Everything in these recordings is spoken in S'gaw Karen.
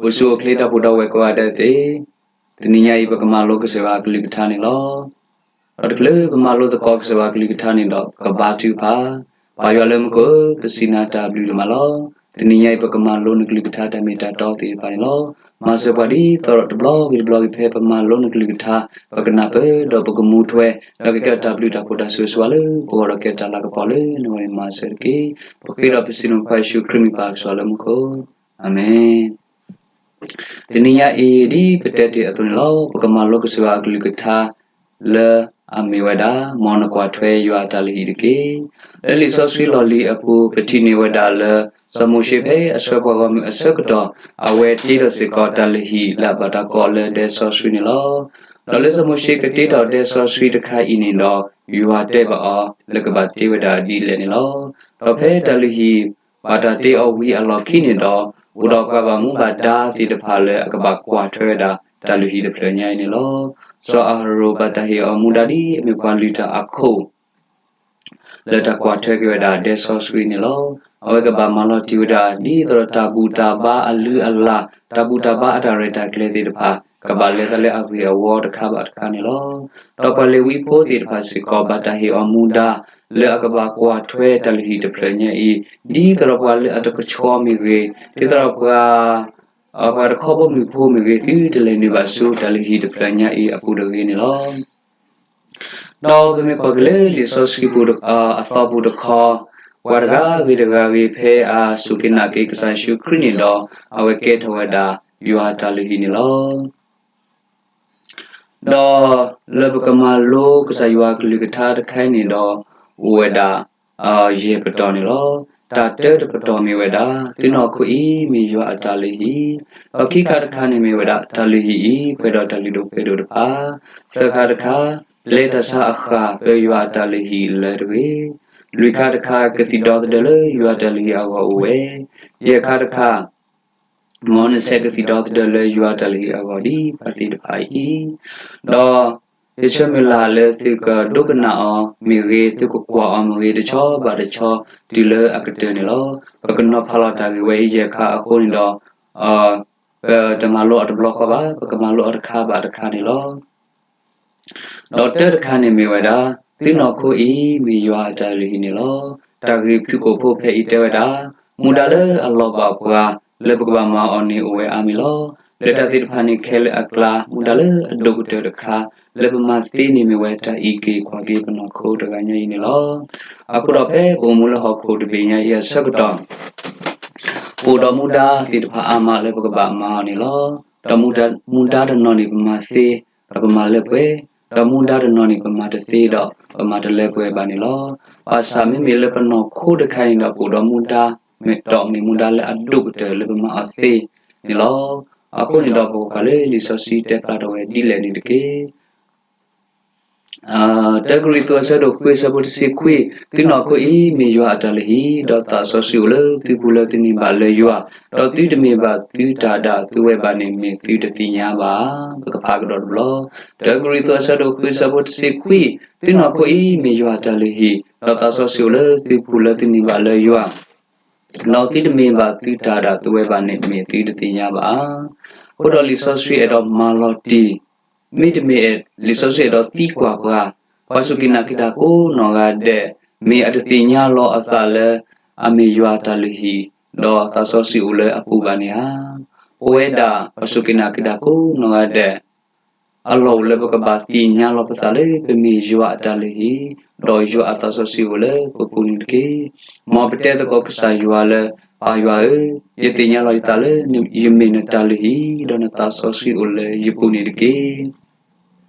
အိၣ်ဆူၣ်အိၣ်ချ့ဒီပုၢ်ဒီဝဲၢ်ကိးဂၤဒဲးသ့ၣ်, တနံၤညါအံၤ ပကမၤလိကစၢ်ယွၤအကလုၢ်ကထါန့ၣ်လီၤ. ဒီးတချုးပမၤလိသကိးကစၢ်ယွၤအကလုၢ်ကထါန့ၣ်ဒီး ပကဘါထုကဖၣ်, ပၢ်ယွၤလၢမူခိၣ်ဧၢ, ပစံးနၤတၢ်ဘျုးဒိၣ်မးလီၤ. တနံၤညါအံၤ ပကမၤလိနကလုၢ်ကထါတၢ်မ့ၢ်တၢ်တီသ့ၣ်တဖၣ်န့ၣ်လီၤ. မၤစၢၤပှၤဒ်သိးဒီးတဘျီဂ့ၤတဘျီဂ့ၤ ဖဲပမၤလိနကလုၢ်ကထါ ပကနၢ်ပၢၢ် ဒီးပကမူထွဲ, ဒီးကကဲထီၣ်တၢ်ဘျုးတၢ်ဖှိၣ်တၢ်ဆိၣ်ဂ့ၤဆိၣ်ဝါလၢပဂီၢ်ဒီးကဲတၢ်လၤကပီၤလၢနဂီၢ်န့ၣ် မၤစၢၤတက့ၢ်. ပဃ့ဒီးပစံးလၢနဖိခွါယ့ၣ်ၡူးခရံာ်မံၤပၢ်ကစၢ်လၢမူခိၣ်, အၤမ့ၣ်. တနံၤညါအံၤ ဒ်ပတဲတ့ၢ်အသိးန့ၣ်လီၤ. ပကမၤလိကစၢ်ယွၤအကလုၢ်ကထါ လၢအမ့ၢ်ဝဲဒၣ် မ်နကွၢ်ထွဲယွၤအတၢ်လုၢ်ဟံၣ်တက့ၢ်. လၢလံာ်စီဆှံလီၢ်လံၤအပူၤ ပထံၣ်န့ၢ်ဝဲဒၣ်လၢ စီၤမိၤၡ့ဖဲအဆှၢပှၤဂီၢ်မုၢ်အဆၢကတီၢ် အဝဲတ့ထီၣ်စ့ၢ်ကီးတၢ်လုၢ်ဟံၣ်လၢအဘၣ်တၢ်ကိးလၢဒဲစီဆှံန့ၣ်လီၤ. ဒီးလၢစီၤမိၤၡ့ကတ့ထီၣ်ဒဲစီဆှံတခါအံၤန့ၣ်ဒီး ယွၤတဲဘၣ်အီၤလၢကဘၣ်တ့ဝဲဒၣ်ဒ်လဲၣ်န့ၣ်လီၤ. ဒီးဖဲတၢ်လုၢ်ဟံၣ် ဘၣ်တၢ်တ့အီၤဝံၤအလီၢ်ခံန့ၣ်ဒီး အိၣ်ဒီးပှၤဘၣ်မူဘၣ်ဒါသ့ၣ်တဖၣ်လၢအကဘၣ်ကွၢ်ထွဲဝဲဒၣ် တၢ်လုၢ်ဟံၣ်တဖျၢၣ်ညါအံၤန့ၣ်လီၤ. စီၤအၤဟရိၣ်ဘၣ်တၢ်ဟ့ၣ်အီၤမူဒါဒ်အမ့ၢ်ပှၤလုၢ်တၢ်အခိၣ် လၢတၢ်ကွၢ်ထွဲက့ၤဝဲဒၣ်ဒဲစီဆှံန့ၣ်လီၤ. အဝဲကဘၣ်မၤလီၤတံၢ်ဝဲဒၣ် ဒ်သိးဒီးတၢ်ဘူၣ်တၢ်ဘါအလုၢ်အလၢ်, တၢ်ဘူၣ်တၢ်ဘါအတၢ်ရဲၣ်တၢ်ကျဲၤသ့ၣ်တဖၣ် ကဘၣ်လဲၤသးလၢအဂ့ၢ်အဝီတခါဘၣ်တခါန့ၣ်လီၤ. ဒီးပှၤလ့ၤဝံဖိသ့ၣ်တဖၣ်စ့ၢ်ကီး ဘၣ်တၢ်ဟ့ၣ်အီၤမူဒါ လၢအကဘၣ်ကွၢ်ထွဲတၢ်လုၢ်ဟံၣ်တဖျၢၣ်ညါအံၤ, ဒ်သိးဒီးပှၤလၢအတကဆှီမ့ၢ်ဂ့ၤ, ဒ်သိးဒီးပှၤ ပှၤတခီဘီမုၢ်ဖိမ့ၢ်ဂ့ၤ သုတလဲၤနုာ်ဘၣ်ဆူတၢ်လုၢ်ဟံၣ်တဖျၢၣ်ညါအံၤအပူၤတဂ့ၤန့ၣ်လီၤ. ဒီးပမ့ၢ်ကွၢ်က့ၤလၢလံာ်စီဆှံပူၤ အသီပူၤတခီ, ပှၤတဂၤဂ့ၤတဂၤဂ့ၤ ဖဲအစူၢ်က့ၤနာ်က့ၤကစၢ်ယ့ၣ်ၡူးခရံာ်န့ၣ်ဒီး အဝဲကဲထီၣ်ဝဲဒၣ် ယွၤအတၢ်လုၢ်ဟံၣ်န့ၣ်လီၤ. ဒီးလၢပကမၤလိကစၢ်ယွၤအကလုၢ်ကထါတခါအံၤန့ၣ်ဒီး အိၣ်ဝဲဒၣ် ယဲၢ်ပတီၢ်န့ၣ်လီၤ. တၢ်တၢတပတီၢ်မ့ၢ်ဝဲဒၣ် သုနီၢ်ခိအံၤမ့ၢ်ယွၤအတၢ်လုၢ်ဟံၣ်, ဒီးခံခါတခါန့ၣ်မ့ၢ်ဝဲဒၣ် တၢ်လုၢ်ဟံၣ်အံၤ ပှဲၤဒီးတၢ်လုၢ်ဒိၣ်ပှ့ၤဒိၣ်တဖၣ်, သၢခါတခါ ပျဲတၢ်ဆါအဃၢ် ပၢယွၤအတၢ်လုၢ်ဟံၣ်လၢတဂ့ၤ, လွံၢ်ခါတခါ ကသံၣ်ဒီသဒၢလၢယွၤအတၢ်လုၢ်ဟံၣ်အဂီၢ်အိၣ်ဝဲ, ယဲၢ်ခါတခါ မ်နဆဲးကသံၣ်ဒီသဒၢလၢယွၤအတၢ်လုၢ်ဟံၣ်အဂီၢ်ဒ်ပှၤသ့ၣ်တဖၣ်အံၤ, ဒီး ယဆၢမုၢ်လၢ်လၢသုကဒိကနၣ်အီၤမ့ၢ်ဂ့ၤ, သုကကွၢ်အီၤမ့ၢ်ဂ့ၤ, တဆီဘၣ်တဆီ တုၤလၢအကတၢၢ်န့ၣ်လီၤ. ပကနီၤဖးလီၤတၢ်ဂ့ၢ်ဝဲအံၤယဲၢ်ခါအဃိန့ၣ်ဒီး ပတမၤလိအီၤတဘျီဃီဘၣ်, ပကမၤလိအီၤတခါဘၣ်တခါန့ၣ်လီၤ. ဒီးတၢတခါန့ၣ်မ့ၢ်ဝဲဒၣ် သုနီၢ်ခိအံၤမ့ၢ်ယွၤအတၢ်လုၢ်ဟံၣ်န့ၣ်လီၤ. တၢ်ဂ့ၢ်ဖုၣ်ကိာ်ဖိဖဲအံၤတဲဝဲဒၣ် မူဒါလၢအလီၤဘၣ်ပှၤ လၢပကဘၣ်မၤအီၤန့ၣ်အိၣ်ဝဲအါမံၤလီၤ. လၢတၢ်သ့ၣ်တဖၣ်န့ၣ်ခဲလၢာ်အကျါ မူဒါလၢအဒိၣ်ကတၢၢ်တခါ လၢပမၤသ့န့ၣ်မ့ၢ်ဝဲတၢ်အံးက့ၤကွၢ်က့ၤပနီၢ်ခိတဂၤညါအံၤန့ၣ်လီၤ. အဃိဒီးဖဲပအိၣ်မူလၢဟီၣ်ခိၣ်တဘ့ၣ်ညါအံၤအဆၢကတီၢ် ပအိၣ်ဒီးမူဒါသ့ၣ်တဖၣ်အါမးလၢပကဘၣ်မၤအီၤန့ၣ်လီၤ. ဒီးမူဒါတနီၤန့ၣ်ပမၤသ့ ဒီးပမၤလၢပှဲၤ, ဒီးမူဒါတနီၤန့ၣ်ပမၤတသ့ဒီး ပမၤတလၢပှဲၤဘၣ်န့ၣ်လီၤ. ဘၣ်ဆၣ်မ့မ့ၢ်လၢပနီၢ်ခိတခါအံၤဒီး ပအိၣ်ဒီးမူဒါ မ့ၢ်ဒီးမ့ၢ်မူဒါလၢအဒိၣ်ကတၢၢ်လၢပမၤအီၤသ့န့ၣ်လီၤ. အဃိန့ၣ်ဒီးပကကွၢ်လၢလံာ်စီဆှံတဲဖျါထီၣ်ဝဲဒ်လဲၣ်န့ၣ်တက့ၢ်. တၢကရံၣ်သူးအဆၢဒိၣ်ဃုအဆၢဖိတဆံခွံ, သုနီၢ်ခိအံၤမ့ၢ်ယွၤအတၢ်လုၢ်ဟံၣ်, ဒီးသးစီဆှံအိၣ်လၢသုပူၤလၢသုန့ၢ်ဘၣ်လၢယွၤ, ဒီးသုတမ့ၢ်ဘၣ်သုတၢ်ဒၣ်သုဝဲဘၣ်န့ၣ် မ့ၢ်သုတသ့ၣ်ညါဘၣ်ဧါ. ပကဖးကဒီးတဘျီ, တၢကရံၣ်သူးအဆၢဒိၣ်ဃုအဆၢဖိတဆံခွံ, သုနီၢ်ခိအံၤမ့ၢ်ယွၤအတၢ်လုၢ်ဟံၣ်, ဒီးသးစီဆှံအိၣ်လၢသုပူၤလၢသုန့ၢ်ဘၣ်လၢယွၤ ဒီးသုတမ့ၢ်ဘၣ်သုတၢ်ဒၣ်သုဝဲဘၣ်န့ၣ် မ့ၢ်သုတသ့ၣ်ညါဘၣ်ဧါ. အဃိဒီးလံာ်စီဆှံအဲၣ်ဒိးမၤလီၤတံၢ်, မ့တမ့ၢ် လံာ်စီဆှံအဲၣ်ဒိးသံကွၢ်ပှၤ, ပှၤစူၢ်က့ၤနာ်က့ၤတၢ်ကိးနီၢ်ဂၤဒဲး မ့ၢ်အတသ့ၣ်ညါလီၤအသးလၢ အမ့ၢ်ယွၤအတၢ်လုၢ်ဟံၣ် ဒီးသးစီဆှံအိၣ်လၢအပူၤဘၣ်န့ၣ်ဧါ. ပဝဲဒၣ်ပှၤစူၢ်က့ၤနာ်က့ၤတၢ်ကိးနီၢ်ဂၤဒဲး အလီၢ်အိၣ်လၢပကဘၣ်သ့ၣ်ညါလီၤပသးလၢပမ့ၢ်ယွၤအတၢ်လုၢ်ဟံၣ်, ဒီးယွၤအသးစီဆှံအိၣ်လၢပပူၤန့ၣ်တက့ၢ်. မ်ပတဲသကိးကစၢ်ယွၤလၢ ပၢ်ယွၤဧၢ, ယသ့ၣ်ညါလီၤယသးလၢ ယမ့ၢ်နတၢ်လုၢ်ဟံၣ်, ဒီးနသးစီဆှံအိၣ်လၢယပူၤန့ၣ်တက့ၢ်.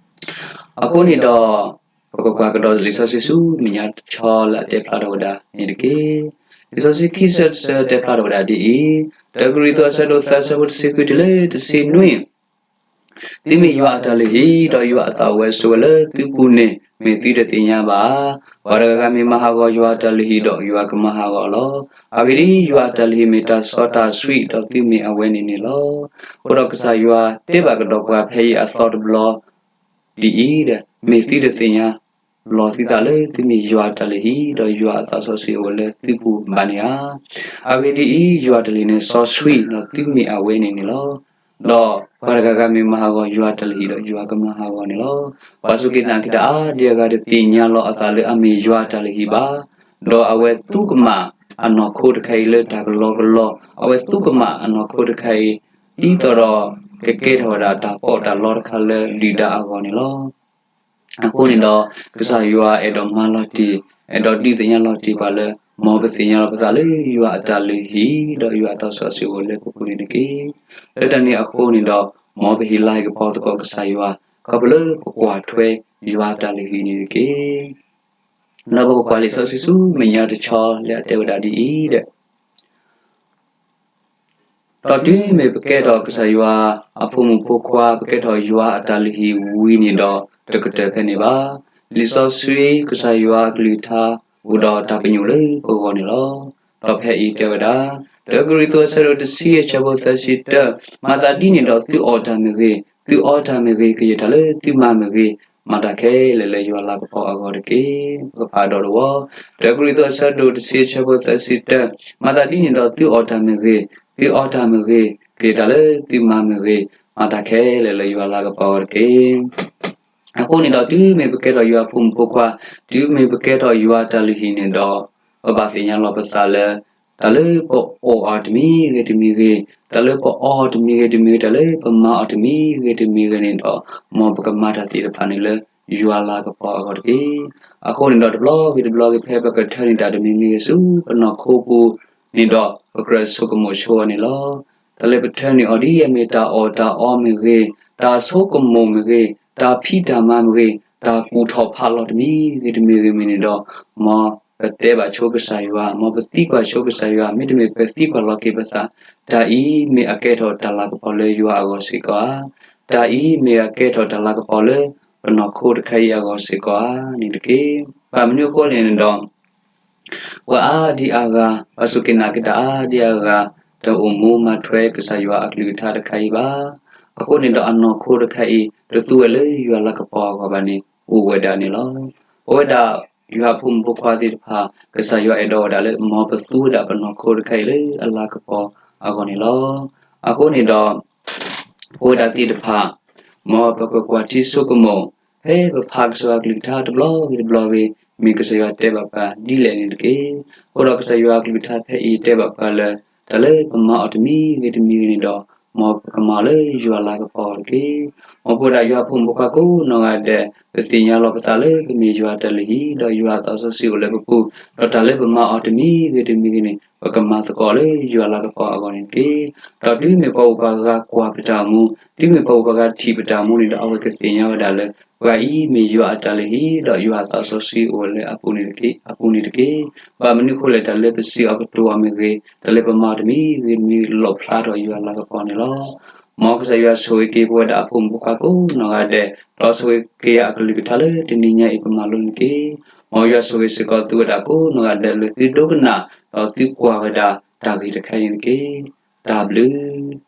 အဃိန့ၣ်ဒီး ပကကွၢ်ကဒီးလံာ်စီဆှံဆူမဲာ်ညါတဆီလၢအတဲဖျါထီၣ်ဝဲဒၣ်န့ၣ်တက့ၢ်. လံာ်စီဆှံခံဆၢတဆၢတဲဖျါထီၣ်ဝဲဒၣ်ဒ်အံၤ, တၢကရံၣ်သူးအဆၢဒိၣ်သၢအဆၢဖိတဆံဃုတုၤလၢတဆံနွံ သုမ့ၢ်ယွၤအတၢ်လုၢ်ဟံၣ်, ဒီးယွၤအသးအိၣ်ဝဲဆိးဝဲလၢသုပူၤန့ၣ် မ့ၢ်သုတသ့ၣ်ညါဘၣ်ဧါ. ပှၤတဂၤဂၤမ့ၢ်မၤဟးဂီၤယွၤအတၢ်လုၢ်ဟံၣ်ဒီး ယွၤကမၤဟးဂီၤအီၤလီၤ. အဂ့ၢ်ဒ်အံၤ, ယွၤအတၢ်လုၢ်ဟံၣ်မ့ၢ်တၢ်စီတၢ်ဆှံ ဒီးသုမ့ၢ်အဝဲန့ၣ်န့ၣ်လီၤ. အဃိဒီးကစၢ်ယွၤတဲဘၣ်ကဒီးပှၤဖဲအံၤအသီတဘျီ ဒ်အံၤဒီး မ့ၢ်သုတသ့ၣ်ညါလီၤသုသးလၢသုမ့ၢ်ယွၤအတၢ်လုၢ်ဟံၣ်, ဒီးယွၤအသးစီဆှံအိၣ်လၢသုပူၤဘၣ်န့ၣ်ဧါ. အဂ့ၢ်ဒ်အံၤ, ယွၤအတၢ်လုၢ်ဟံၣ်န့ၣ်စီဆှံ ဒီးသုမ့ၢ်အဝဲန့ၣ်န့ၣ်လီၤ. ဒီးပှၤတဂၤဂၤမ့ၢ်မၤဟးဂီၤယွၤအတၢ်လုၢ်ဟံၣ်ဒီး ယွၤကမၤဟးဂီၤန့ၣ်လီၤ. ပှၤစူၢ်က့ၤနာ်က့ၤတၢ်အါဒံအါဂၤတသ့ၣ်ညါလီၤအသးလၢအမ့ၢ်ယွၤအတၢ်လုၢ်ဟံၣ်ဘၣ်, ဒီးအဝဲသူကမၣ်အနီၢ်ခိတခါအံၤလၢတၢ်ကလီကလီ, အဝဲသူကမၣ်အနီၢ်ခိတခါအံၤ ဒ်သိးဒီးကကဲထီၣ်ဝဲဒၣ်တၢ်ပီးတၢ်လီတခါလၢဒုၣ်ဒါအဂီၢ်န့ၣ်လီၤ. အဃိန့ၣ်ဒီး ကစၢ်ယွၤအဲၣ်ဒိးမၤလီၤတံၢ်, အဲၣ်ဒိးဒုးသ့ၣ်ညါလီၤတံၢ်ပှၤလၢ မ်ပသ့ၣ်ညါလီၤပသးလၢယွၤအတၢ်လုၢ်ဟံၣ် ဒီးယွၤအသးစီဆှံအိၣ်လၢပပူၤန့ၣ်တက့ၢ်. လၢတၢ်န့ၣ်အဃိန့ၣ်ဒီး မ်ပဟ့ၣ်လၤဟ့ၣ်ကပီၤသကိးကစၢ်ယွၤ ခီဖျိလၢပကွၢ်ထွဲယွၤအတၢ်လုၢ်ဟံၣ်န့ၣ်တက့ၢ်. ဒီးပကကွၢ်လံာ်စီဆှံဆူမဲာ်ညါတဆီလၢအတဲဝဲဒၣ်ဒ်အံၤဒီး ဒီးတုၤမ့ၢ်ပကဲထီၣ်ကစၢ်ယွၤအဖိမုၣ်ဖိခွါ ပကဲထီၣ်ယွၤအတၢ်လုၢ်ဟံၣ်ဝံၤန့ၣ်ဒီး တကတၢၢ်ဖဲန့ၣ်ဘၣ်. လံာ်စီဆှံကစၢ်ယွၤအကလုၢ်ကထါ အိၣ်ဒီးတၢ်ပညိၣ်လၢပဂီၢ်န့ၣ်လီၤ. ဒီးဖဲအံၤတဲဝဲဒၣ်, တၢကရံၣ်သူးအဆၢဒိၣ်တဆံအဆၢဖိသၢဆံတၢ, မၤသးဒ်န့ၣ်ဒီးသုအီၣ်တၢ်မ့ၢ်ဂ့ၤ, သုအီတၢ်မ့ၢ်ဂ့ၤ, ကယဲၢ်တၢ်လၢသုမၤမ့ၢ်ဂ့ၤ, မၤတၢ်ခဲလၢာ်လၢယွၤလၤကပီၤအဂီၢ်တက့ၢ်. ပကဖးဒီးတဝီ, တၢကရံၣ်သူးအဆၢဒိၣ်တဆံအဆၢဖိသၢဆံတၢ, မၤသးဒ်န့ၣ်ဒီးသုအီၣ်တၢ်မ့ၢ်ဂ့ၤ, သုအီတၢ်မ့ၢ်ဂ့ၤ, ကယဲၢ်တၢ်လၢသုမၤမ့ၢ်ဂ့ၤ, မၤတၢ်ခဲလၢာ်လၢယွၤလၤကပီၤအဂီၢ်တက့ၢ်. အဃိန့ၣ်ဒီးတုၤမ့ၢ်ပကဲထီၣ်ယွၤအဖိမုၣ်ဖိခွါ, တုၤမ့ၢ်ပကဲထီၣ်ယွၤအတၢ်လုၢ်ဟံၣ်န့ၣ်ဒီး ပဘၣ်သ့ၣ်ညါလီၤပသးလၢ တၢ်လၢပအီၣ်အီၤတမံၤဂ့ၤတမံၤဂ့ၤ, တၢ်လၢပအီတမံၤဂ့ၤတမံၤဂ့ၤ, တၢ်လၢပမၤအီၤတမံၤဂ့ၤတမံၤဂ့ၤန့ၣ်ဒီး မ်ပကမၤတၢ်သ့ၣ်တဖၣ်န့ၣ်လၢယွၤလၤကပီၤအဂီၢ်တက့ၢ်. အဃိန့ၣ်ဒီးတဘျီဂ့ၤတဘျီဂ့ၤ ဖဲပကထၢန့ၢ်တၢ်တမံၤမံၤဂ့ၤဆူ ပနီၢ်ခိပူၤန့ၣ်ဒီး ပကြၢးဆိကမိၣ်ဆိအီၤန့ၣ်လီၤ. တၢ်လၢပထၢန့ၢ်အီၤဒ်အမ့ၢ်တၢ်အီၣ်တၢ်အီမ့ၢ်ဂ့ၤ, တၢ်ဆိကမိၣ်မ့ၢ်ဂ့ၤ, တၢ်ဖံးတၢ်မၤမ့ၢ်ဂ့ၤ, တၢ်ကူၣ်ထီၣ်ဖးလီၤတမံၤဂ့ၤတမံၤဂ့ၤမ့ၢ်န့ၣ်ဒီး မ်ပတဲဘၣ်ဆိကစၢ်ယွၤ, မ်ပသံကွၢ်ဆိကစၢ်ယွၤ, မ့တမ့ၢ်ပသံကွၢ်လီၤက့ၤပသး, တၢ်အံၤမ့ၢ်အကဲထီၣ်တၢ်လၤကပီၤလၢယွၤအဂီၢ်စ့ၢ်ကီးဧါ, တၢ်အံၤမ့ၢ်အကဲထီၣ်တၢ်လၤကပီၤလၢ ပနီၢ်ခိတခါအံၤအဂီၢ်စ့ၢ်ကီးဧါန့ၣ်တက့ၢ်. ဘၣ်မနုၤအဃိလဲၣ်န့ၣ်ဒီး ပှၤအါဒံအါဂၤ, ပှၤစူၢ်က့ၤနာ်က့ၤတၢ်အါဒံအါဂၤ, တအိၣ်မူမၤထွဲကစၢ်ယွၤအကလုၢ်ကထါတခါအံၤဘၣ်. အဃိန့ၣ်ဒီးအနီၢ်ခိတခါအံၤ တသူဝဲလၢယွၤလၤကပီၤအဂီၢ်ဘၣ်န့ၣ် အိၣ်ဝဲဒၣ်န့ၣ်လီၤ. ပဝဲဒၣ်ယွၤအဖိမုၣ်ဖိခွါသ့ၣ်တဖၣ် ကစၢ်ယွၤအဲၣ်ဒိးဝဲဒၣ်လၢ မ်ပသူဝဲဒၣ်ပနီၢ်ခိတခါအံၤလၢအလၤကပီၤအဂီၢ်န့ၣ်လီၤ. အဃိန့ၣ်ဒီး ပဝဲဒၣ်သ့ၣ်တဖၣ် မ်ပကကွၢ်ထံဆိကမိၣ်, ဖဲပဖးကစၢ်ယွၤကလုၢ်ကထါတဘျီဂ့ၤတဘျီဂ့ၤ မ့ၢ်ကစၢ်ယွၤတဲဘၣ်ပှၤဒ်လဲၣ်န့ၣ်တက့ၢ်. အဃိဒီးကစၢ်ယွၤကလုၢ်ကထါဖဲအံၤတဲဘၣ်ပှၤလၢ တၢ်လၢပမၤအီၤတမံၤဂ့ၤတမံၤဂ့ၤန့ၣ်ဒီး မ်ပကမၤအီၤလၢယွၤလၤကပီၤအဂီၢ်တက့ၢ်. မ်ပဝဲဒၣ်ယွၤအဖိမုၣ်ဖိခွါကိးနီၢ်ဂၤဒဲး ပသ့ၣ်ညါလီၤပသးလၢပမ့ၢ်ယွၤအတၢ်လုၢ်ဟံၣ် ဒီးယွၤအသးစီဆှံအိၣ်လၢပပူၤ, ဒီးတၢ်လၢပမၤအီၤတမံၤဂ့ၤတမံၤဂ့ၤန့ၣ် ပကမၤသကိးလၢယွၤလၤကပီၤအဂီၢ်န့ၣ်တက့ၢ်. ဒီးတုၤမ့ၢ်ပှၤအိၣ်ပှၤဂၤကွၢ်ပတၢ်အိၣ်မူ, တုၤမ့ၢ်ပှၤအိၣ်ပှၤဂၤထံၣ်ပတၢ်အိၣ်မူန့ၣ်ဒီး အဝဲကသ့ၣ်ညါဝဲဒၣ်လၢ ပှၤအံၤမ့ၢ်ယွၤအတၢ်လုၢ်ဟံၣ် ဒီးယွၤအသးစီဆှံအိၣ်လၢအပူၤန့ၣ်တက့ၢ်. ဘၣ်မနုၤအဃိလဲၣ် တၢ်လၢပစံးအီၤကတိၤအီၤမ့ၢ်ဂ့ၤ, တၢ်လၢပမၤအီၤတမံၤဂ့ၤတမံၤ လီၣ်ဖျါထီၣ်ယွၤလၤကပီၤန့ၣ်လီၤ. မ်ကစၢ်ယွၤဆိၣ်ဂ့ၤက့ၤပဝဲဒၣ်အဖိမုၣ်ဖိခွါကိးနီၢ်ဂၤဒဲး, ဒီးဆိၣ်ဂ့ၤက့ၤယၤအကလုၢ်ကထါလၢတနံၤညါအံၤပမၤလိန့ၣ်တက့ၢ်. မ်ယွၤဆိၣ်ဂ့ၤစ့ၢ်ကီးသုဝဲဒၣ်ကိးနီၢ်ဂၤဒဲးလၢသုဒိကနၣ် ဒီးသုကွၢ်ဝဲဒၣ်တၢ်ဂ့ၢ်တခါအံၤန့ၣ်တက့ၢ်. တၢ်ဘျုး